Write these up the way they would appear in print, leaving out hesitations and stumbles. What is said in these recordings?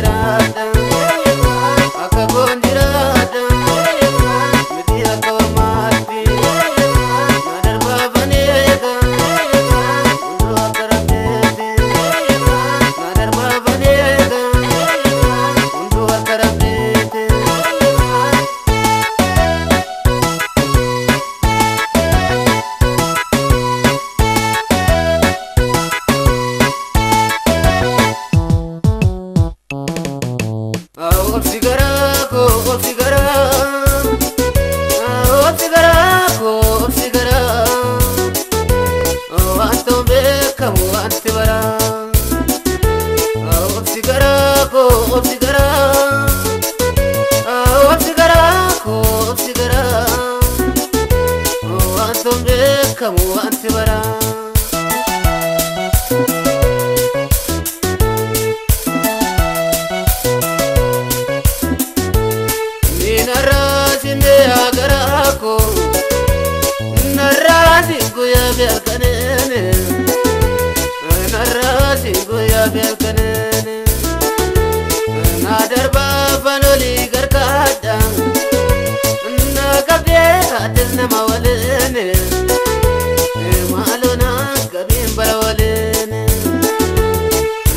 jiraadha, akka koon jiraadha, miti akka ormaatti. Na darbaafaneeka hunduu akka rabbeetti, na darbaafaneeka hunduu akka rabbeetti. Obsi garaa koo, obsi garaa, obsi garaa koo, obsi garaa, waan ta'uun beekamu wanti baraa. Obsi garaa koo, obsi garaa, obsi garaa koo, obsi garaa, waan ta'uun beekamu wanti baraa. Narraasine garaa koo, narraasi guyyaa beekaneene, narraasi guyyaa beekaneene. Na darbaa fanolii gargaadha, na qabdee atis nama waliine, maaloo na qabiin bara waliine.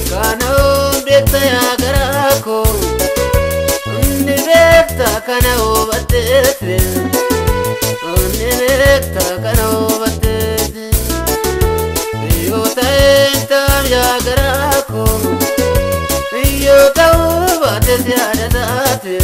Kana beekta yaa garaa koo, ni beekta kana hubatteeti, ni beekta kana hubatteeti. Yoo ta'een taam yaa garaa koo, yoo ta'uu baates yaada taate.